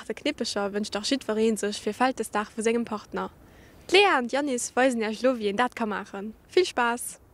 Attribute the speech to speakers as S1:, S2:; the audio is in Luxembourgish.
S1: Hausgemaachte Knippecher wënscht dach jiddweree sech fir Vältesdag vu sengem Partner. D'Lea an d'Yanis weisen Iech elo wéi een dat ka maachen. Vill Spaass!